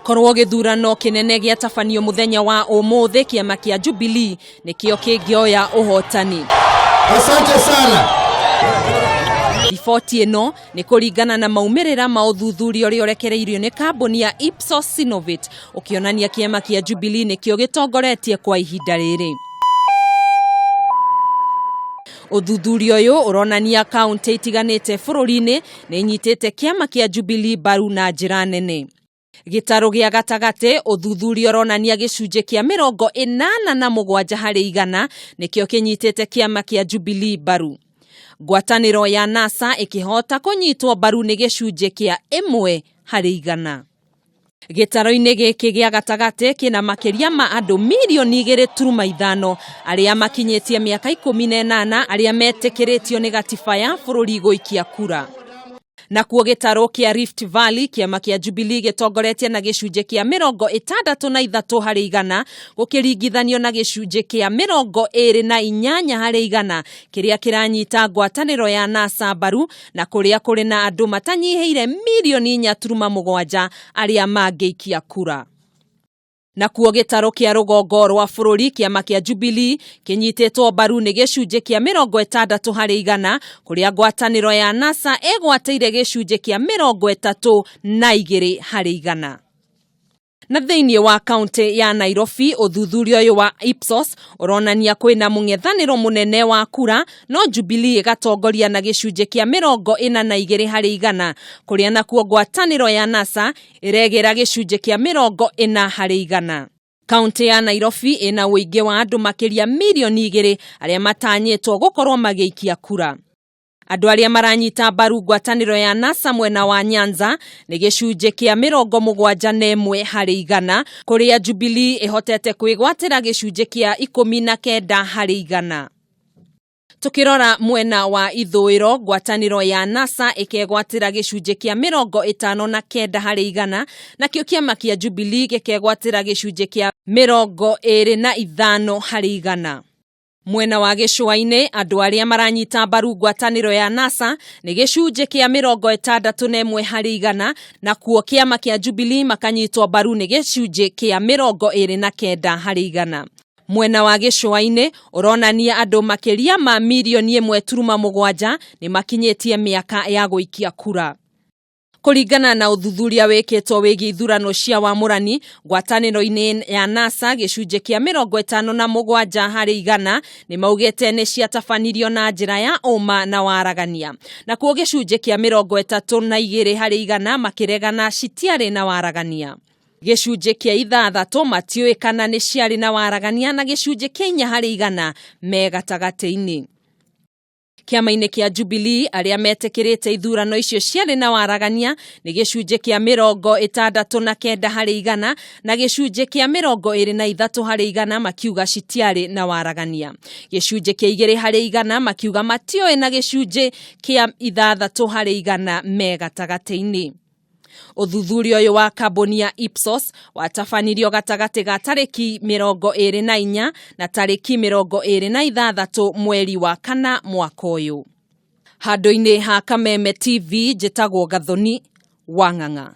Korwo gĩthurano kĩnene gĩatabanio mũthenya wa ũmũthĩ, kĩama kĩa Jubilee nĩkĩo kĩngĩoya ũhotani. Asante sana. Riboti ĩno nĩ kũringana na maumĩrĩra ma ũthuthuria ũrĩa ũrekereirio nĩ kambuni ya Ipsos Synovate ũkĩonania kĩama kĩa Jubilee nĩkĩo gĩtongoretie kwa ihinda rĩrĩ. Ũthuthuria ũyũ ũronania kaunti itiganĩte bũrũri-inĩ nĩ inyitĩte kĩama kĩa Jubilee mbaru na njĩra nene. Gĩtarũ gĩa gatagatĩ, ũthuthuria ũronania gĩcunjĩ kĩa 87 harĩ igana nĩkĩo kĩnyitĩte kĩama kĩa Jubilee mbaru. Ngwatanĩro ya NASA ĩkĩhota kũnyitwo mbaru nĩ gĩcunjĩ kĩa 1 harĩ igana. Gĩtarũ-inĩ gĩkĩ gĩa gatagatĩ kĩna makĩria ma andũ mirioni 2.5 arĩa makinyĩtie mĩaka 18 arĩa metĩkĩrĩtio nĩ gatiba ya bũrũri gũikia kura. Nakuo gĩtarũ kĩa Rift Valley, kĩama kĩa Jubilee gĩtongoretie na gĩcunjĩ kĩa 63 harĩ igana gũkĩringithanio na gĩcunjĩ kĩa 28 harĩ igana kĩrĩa kĩranyita ngwatanĩro ya NASA mbaru, na kũrĩa kũrĩ na andũ matanyihĩire mirioni 4.7 arĩa mangĩikia kura. Nakuo gĩtarũ kĩa rũgongo rwa bũrũri, kĩama kĩa Jubilee kĩnyitĩtwo mbaru nĩ gĩcunjĩ kĩa 60 harĩ igana, kũrĩa ngwatanĩro ya NASA ĩgwatĩire gĩcunjĩ kĩa 32 harĩ igana. Na thĩinĩ wa kaunti ya Nairobi, ũthuthuria ũyũ wa Ipsos ũronania kwĩna mũng'ethanĩro mũnene wa kura, no Jubilee ĩgatongoria na gĩcunjĩ kĩa 42 harĩ igana, kũrĩa nakuo ngwatanĩro ya NASA ĩregera gĩcunjĩ kĩa 40 harĩ igana. Kaunti ya Nairobi ĩna ũingĩ wa andũ makĩria mirioni 2 arĩa matanyĩtwo gũkorwo magĩikia kura. Andũ arĩa maranyita mbaru ngwatanĩro ya NASA mwena wa Nyanza nĩ gĩcunjĩ kĩa 71 harĩ igana, kũrĩa Jubilee ĩhotete kwĩgwatĩra gĩcunjĩ kĩa 19 harĩ igana. Tukirora mwena wa ithũĩro, ngwatanĩro ya NASA ĩkegwatĩra gĩcunjĩ kĩa 59 harĩ igana, nakĩo kĩama kĩa Jubilee gĩkegwatĩra gĩcunjĩ kĩa 25 harĩ igana. Mwena wa gĩcũa-inĩ, andũ arĩa maranyita mbaru ngwatanĩro ya NASA nĩ gĩcunjĩ kĩa 61 harĩ igana, nakuo kĩama kĩa Jubilee makanyitwo mbaru nĩ gĩcunjĩ kĩa 29 harĩ igana. Mwena wa gĩcũa-inĩ ũronania andũ makĩria ma mirioni 1.7 nĩ makinyĩtie mĩaka ya gũikia kura. Kũringana na ũthuthuria wĩkĩtwo wĩgiĩ ithurano cia wamũrani, ngwatanĩro-inĩ ya NASA gĩcunjĩ kĩa 57 harĩ igana nĩ maugĩte nĩ ciatabanirio na njĩra ya ũma na waragania. Nakuo gĩcunjĩ kĩa 32 harĩ igana makĩregana citiarĩ na waragania. Gĩcunjĩ kĩa 6 matiũĩ kana nĩ ciarĩ na waragania, na gĩcunjĩ kĩa 4 harĩ igana me gatagatĩ-inĩ. Kĩama-inĩ kĩa Jubilee arĩa metĩkĩrĩte ithurano icio ciarĩ na waragania nĩ gĩcunjĩ kĩa 69 harĩ igana, na gĩcunjĩ kĩa 23 harĩ igana makiuga citiarĩ na waragania. Gĩcunjĩ kĩa 2 harĩ igana makiuga matiũĩ, na gĩcunjĩ kĩa 6 harĩ igana me gatagatĩ-inĩ. Ũthuthuria ũyũ wa kambuni ya Ipsos watabanirio gatagatĩ ga tarĩki 24 na tarĩki 26 mweri wa kana mwaka ũyũ. Handũ-inĩ ha Kameme TV, njĩtagwo Gathoni Wang'ang'a.